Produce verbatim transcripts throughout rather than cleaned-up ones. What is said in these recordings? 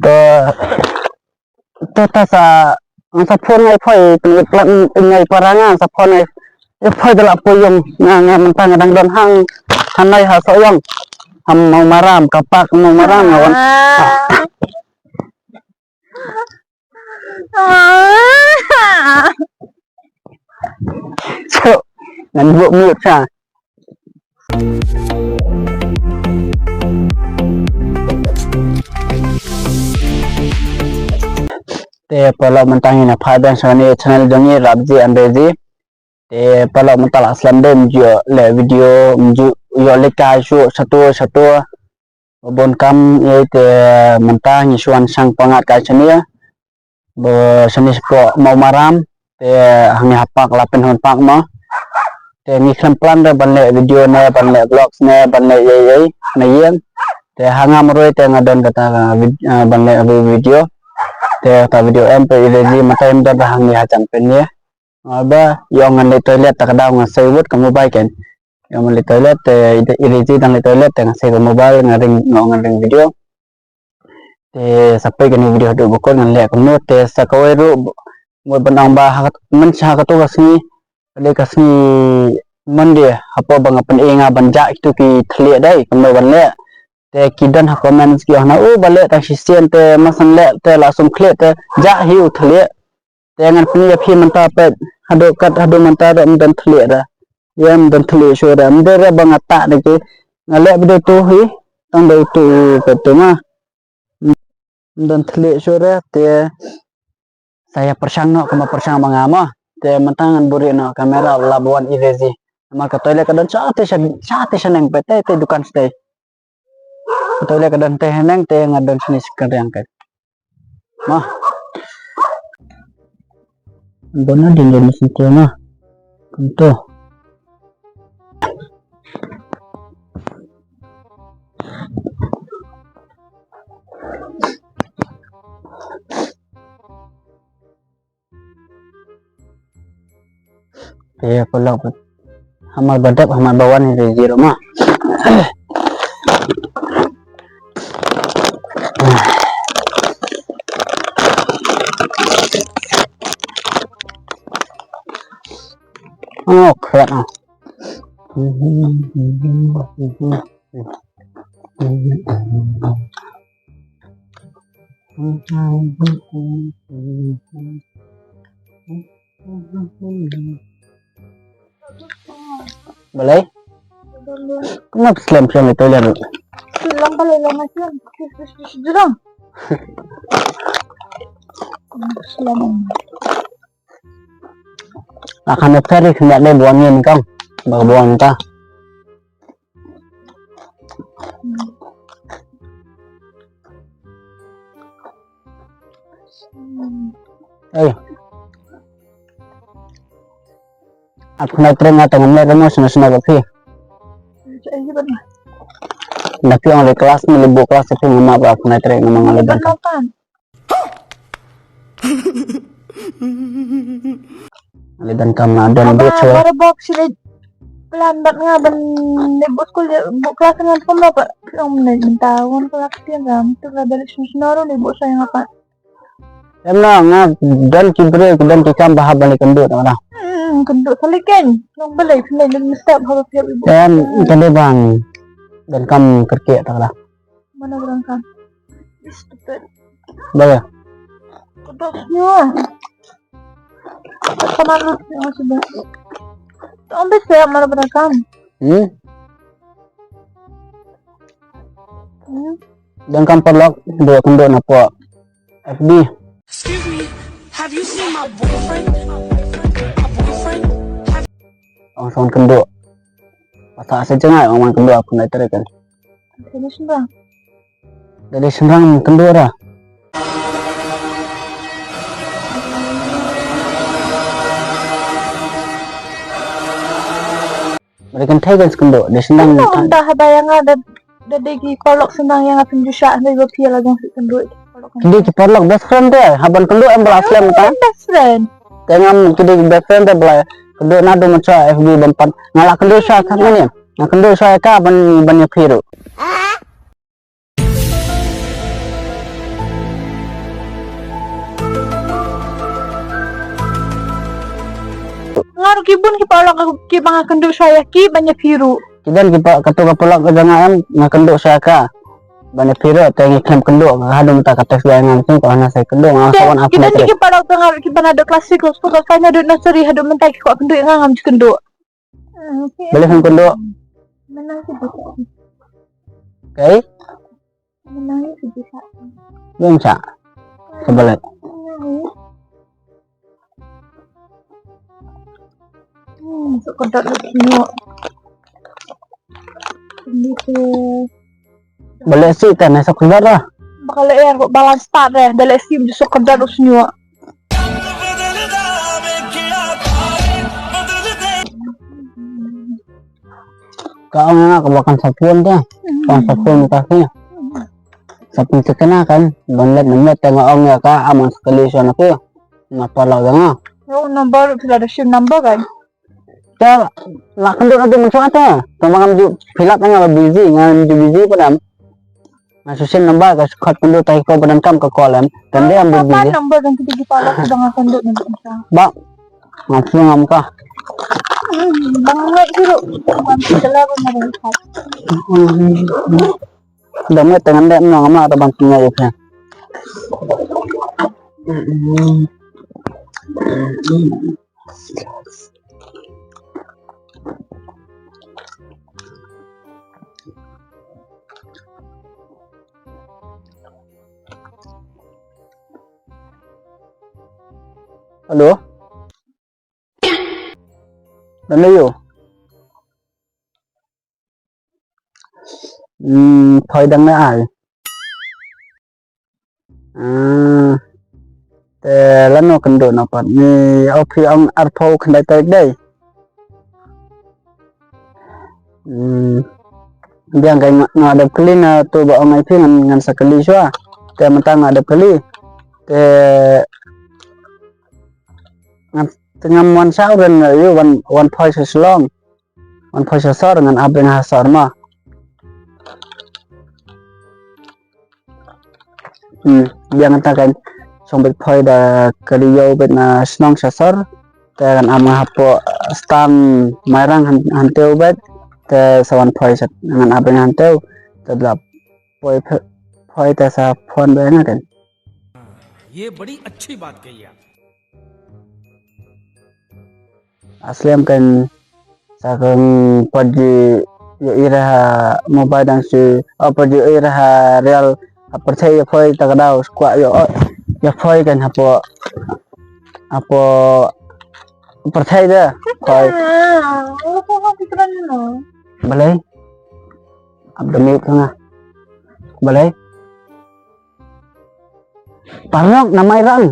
To, to ta sa, nga sa phone ngai phai, pynit plat ngai para nga, sa phone ngai. Ïa phai da la poi ïong, nga, nga mynta nga dang don hang, hanai ha Sohiong. Ha Mawmaram, ka park Mawmaram nga wan. Ah. Ah. So, ngan buh mute sa. Te paralok, mynta ngin ïa phai biang sha kane ka channel jong ngi, Rapji Underji. Te paralok, mynta la slem dei ym ju ïoh leh video, ym ju ïoh leit kai shuh shato shato. Ba bun kam ïa, te mynta ngi shu wan shang pyngngad kai shane, ba shane shapoh Mawmaram. Te hangne ha park, la Pynhun Park mo. Te ngi khlem plan re ban leh video ne, ban leh vlogs ne, ban leh ei ei na ïing. Te ha nga marwei te nga don kata ka vid-, eh, ban leh video. Te kata video em, peit ïa lade mynta ym don re hangne hajan pynïeng. Nga ba ïoh ngan leit toilet, ta ka daw nga sei wut ka mobile kan. Ïoh ngan leit toilet te ïa lade dang leit toilet te nga sei ka mobile, nga ring, nga ong ngan ring video. Te sa peit kane ka video haduh ba kut ngan leh kumno, te sa kawei ruh mut ban ong ba ha kat-, mynsha ha kato ka sngi, ka dei ka sngi Monday, hapoh ba nga pyn-i nga ban jah kito ki thylliej dei kumno ban leh. Te ki don ha comments ki ong na u ba leh tang shisien te masan leh te la sum khlieh te jah hi u thylliej. Te ngan pyni ïa phi mynta peit, haduh kat haduh mynta ruh ym don thylliej re. Ïa ym don thylliej shuh re, ym dei re ba nga tah de ki. Nga leh video tu hi, tang dei tu peit tu ma. Ym don thylliej shuh re, te sa ïa pyrshang noh kumba pyrshang ma nga mo. Te mynta ngan buhrieh noh camera, la ba wan i re ji. Namar ka toilet ka don sha te sha, sha te shaneng peit, te te dukan shatei. Toilet ka don te haneng, te nga don shane shi kynriang kai. Ma. Bona din don shi te ma. Kumto. Te paralok, hamar ba dep hamar ba wan hi zero ma. Oh, crap. Ah. Balei? Kumno slem slem itu lihat. Slem balei, lem slem. Slem. Slem. Akan ferry kena deh buangin kau. Bawa buang ta. Ei. Ap khnai trei nga tang mle remo sna sna ba phi. Na phi ong le class ni le bu class phi ngam ap khnai trei ngam ngal dan. Le dan kam na don. Aba bit chwa. Bara bok sile plan bat nga ban ne bu school je bu class nga pom ba phi ong ne minta wan class tiang ram tu la balik sna sna ro ne bu saya ngapa. Em na nga don ki bre ki don ki kam ba hap ban le kynduh ta la. Hmm, kynduh sale ken. Long balai phi ne le mistep haba phi ibu. Em kane bang don kam kerke ta la. Mana orang kan? Stupid. Ba ya. Stupid ya. Sama lu yang sudah. Tuh ambil saya mana orang kan? Hmm? Hmm? Dan kan paralok dua kendo na po F B. Excuse me, have you seen my boyfriend? My boyfriend? Have... Ong son kendo. Pasa asa jngai ong man kendo aku nai tere kan. Jadi sembarang. Jadi sembarang kendo ra. Mereka thai kan sekendo, dia senang. Dah bayang ada. Da dei ki paralok sendang ïa nga pynjusha hynrei ba phi la jong sih kynduh ki paralok. Ki dei ki paralok best friend te, haban kynduh em ba la slem ta. Best friend. Te ngam ki dei ki best friend te ba la kynduh na du man sha F B ban pan. Nga la kynduh sha ka ngane. Nga kynduh sha ka ban ban ïa phi ruh. Ruh ki bun ki paralok kiba nga kynduh shuwa ïa ki ban ïa phi ruh. Ki don ki pa, kato ka paralok ka jong nga em, nga kynduh shuwa ïa ka ban ïa phi ruh, te ngi khlem kynduh, ka haduh mynta ka text ïa nga mynsiem, ka hana sa kynduh, nga sa wan. Ki don ki paralok jong nga ruh kiba naduh class three, class four, class five, naduh nursery haduh mynta ki kwah kynduh ïa nga, ngam ju kynduh. Balei phim kynduh? Mynta ki buta. Kaei? Mynta ki buta. Lem sa. Sa balei? Hmm, sa kynduh lem. Kynduh. Balei sih kan sa kynduh lah. Bakal er balance start deh, balei sih sa kynduh lem. Ka ong nga ka ba kan sa phone te. Kan sa phone ka ke. Sa pynthikna kan ban leit na met te nga ong ïa ka, amon sa kali shuwa na ke. Na paralok jong nga. Yo number, phi la da shu number kan. Te la kynduh na tu mynshwa te. Te ma ngam ju, phi la tang nga busy, ngam ju busy pat em. Nga shu send number ka, shu khot kynduh, te ko ba donkam ka call em. Tang dei em. Ba busy. Number dang kynduh ki paralok ba nga kynduh na mynshwa. Ba. Nga shu ngam ka. Hmm, ba nga ngai shuh ruh. Ba nga shu la ba nga ring khot. Dang met te ngan dei em, nga ma ta ban tyngai ïa phi. Hello. Dang ïoh. Hmm, phoi dang ne ai. Ah, te lano kynduh noh pat? Ni, oh, phi ong arphew khyndai tarik dei. Hmm. Biang ka nga, nga dep kylli na tu ba ong ai phi, ngan, ngan sa kylli shuwa. Te mynta nga dep kylli. Te ngan, te ngam wan sha u ren, ïoh wan, wan phoi sha Shillong. Wan phoi sha sor, ngan ap biang ha sor ma. Hmm, biang ta kan. Shong beit phoi da ka ri ïew beit na shnong sha sor. Te kan ap nga hapoh stand Mairang han, hangtei beit. Te sa wan phoi sa ngan ap biang hangtei. Te da la phoi, phoi te sa phone beit nga kan. ये बड़ी अच्छी बात कही आप। Aslem kan sa kan pat ju ïohi re ha mobile dang shu, oh, pat ju ïohi re ha real ha pyrthei ïa phoi ta ka daw skwah ïoh, oh, ïa phoi kan hapoh, hapoh pyrthei de phoi. Balei? Abdul Mute nga. Balei? Paralok na Mairang.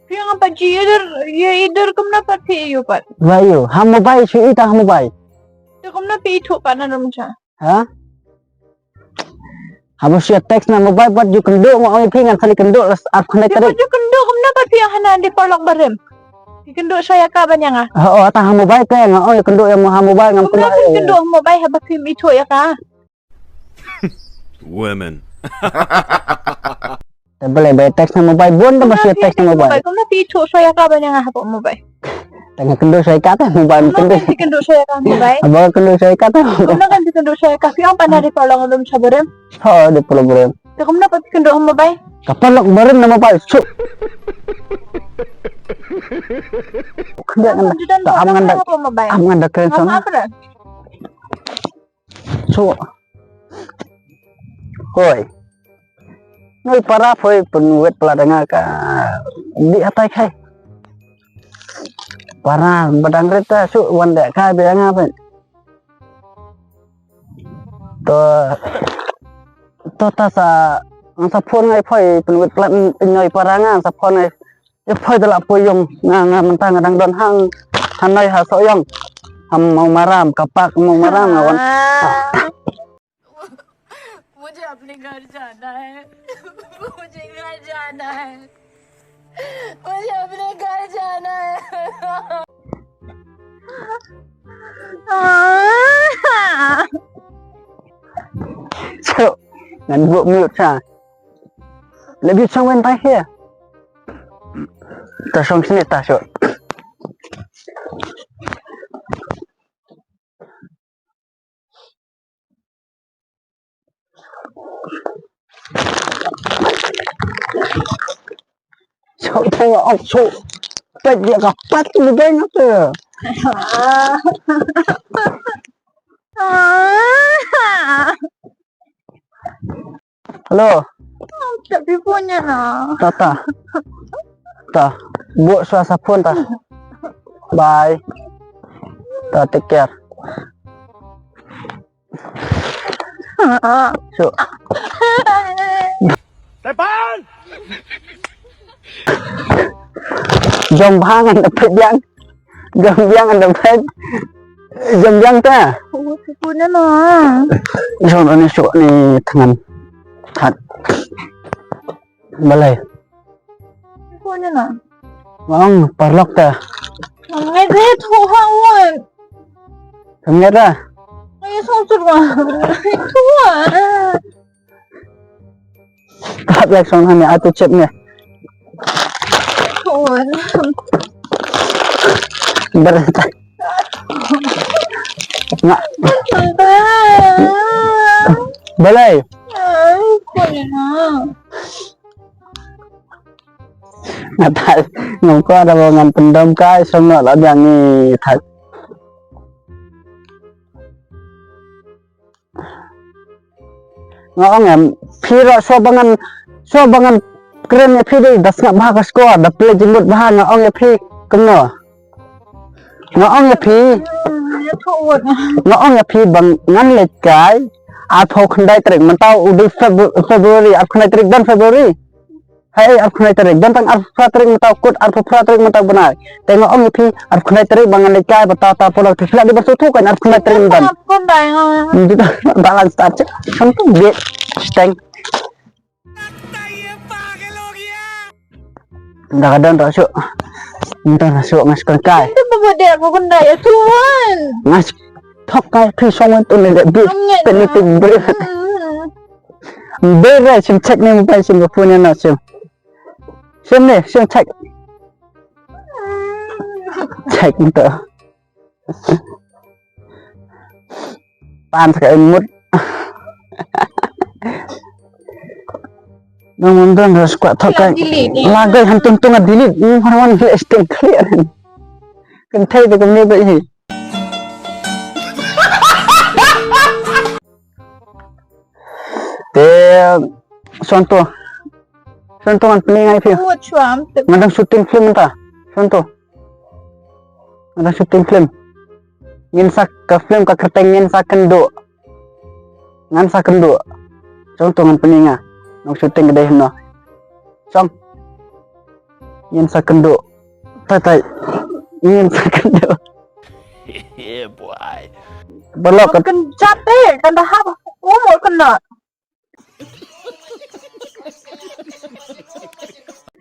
Phi ong pat ju ïohi, ïohi dur kumno pat phi ïohi pat? Wa ïohi ha mobile, shu ïohi tang ha mobile. Te kumno phi ithuh pat na rum cha? Ha? Haba shu text na mobile pat ju kynduh, nga ong ïa phi ngan sa leit kynduh ar khyndai tarik. Ju kynduh kumno pat phi ong hana dei paralok barim? Phi kynduh shuwa ïa ka ban ïa nga. Ha, oh, tang ha mobile te nga ong ïa kynduh ïa mo ha mobile ngam kynduh. Kumno phi kynduh ha mobile haba phim ithuh ïa ka? Women. Te balei ba text na mobile bun, te ba shu text na mobile. Kumno phi ithuh shuwa ïa ka ban ïa nga hapoh mobile? Te nga kynduh shuwa ïa ka te mobile. Kumno phi kynduh shuwa ïa ka mobile? Ba kynduh shuwa ïa ka te. Kumno kan phi kynduh shuwa ïa ka? Phi ong pat na dei paralok barim sha barim. Ha, dei paralok barim. Te kumno pat phi kynduh mobile? Ka paralok barim na mobile. Shu. Kynduh ngan da. Am ngan da. Am ngan da kren sona. Shu. Hoi. Noi para phoi pynwit pla da nga ka. Di atai khai. Para badang rita shu wan da ka bi nga pyn. To, to ta sa, nga sa phone ngai phoi pynwit pla noi para nga sa phone ngai. Ïa phoi da la poi ïong nga, nga mynta nga dang don hang. Hanai ha Sohiong. Ha Mawmaram, ka park Mawmaram nga wan. मुझे अपने घर जाना है। मुझे घर जाना है। मुझे अपने घर जाना है। Shu, ngan buh mute sha. Lebih song wen tai he. Ta song sini ta shu. Sok tang ok sok. Pet dia ka pat ni dai na te. Hello. Tapi punya na. Ta ta. Ta. Buat suara phone ta. Bye. Ta, take care. Shu. Tepan. Jom bha ngan da peit biang. Jom biang ngan da peit. Jom biang ta. Oh, shu na na. Jom ni shu ni thngan. That. Balei? Ko ne na. Ong paralok ta. Ngai de thu ha wan. Ngai da. Ngai song tur wa. Thu wa. Pat lek song ha ne atu chet ne. Thu wa. Ber ta. Nga. Balei? Ai, ko ne na. Nga ta ngam kwah da ba ngan pyndom kai song no la biang ni thak. Nga ong em phi ra so ba ngan so ba ngan kren ïa phi dei da sngap bha ka score da play jingmut bha nga ong ïa phi kumno. Nga ong ïa phi. Nga ong ïa phi ba ngan leit kai arphew khyndai tarik mynta u dei Febru-, February arphew khyndai tarik don February. Hei arphew khyndai tarik don tang arphew phra tarik mynta kut arphew phra tarik mynta bnai. Te nga ong ïa phi arphew khyndai tarik ba ngan leit kai ba ta ta pula phi phi la dei ba shu thu kan arphew khyndai tarik mynta. Balance start check. Shantu bit steng. Dah kadang tak suk. Entah tak suk ngas kengkai. Itu pun dia aku kena ya tuan. Ngas thok kai phi song wan tu ni dek bit. Teni tik brit. Bere sim check ni mobile sim phone na sim. Sim ni sim check. Check ni tu. Pan sa ka mut. Nang mun dang ras kwah thok kai. Lagai han tung tung delete. Ni har wan hi sting clear. Kan thai te kumne ba hi. Te Santo. Santo ngan pynlong ai phi. Ngan dang shooting film ta. Santo. Ngan dang shooting film. Ngin sa ka film ka kyrteng ngin sa kynduh. Ngan sa kynduh. Santo ngan pynlong nga. Ngan shooting ka dei hno. Song. Ngin sa kynduh. Tai tai. Ngin sa kynduh. Yeah boy. Balok kan. Kan jate kan dah hap. Umur kena.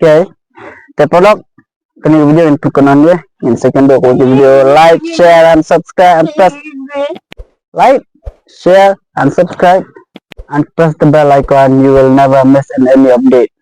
Okay. Te paralok, kane ka video ngin pynkup noh ïa. Ngin sa ïakynduh kum video, like, share and subscribe and press like, share and subscribe and press the bell icon. You will never miss an any update.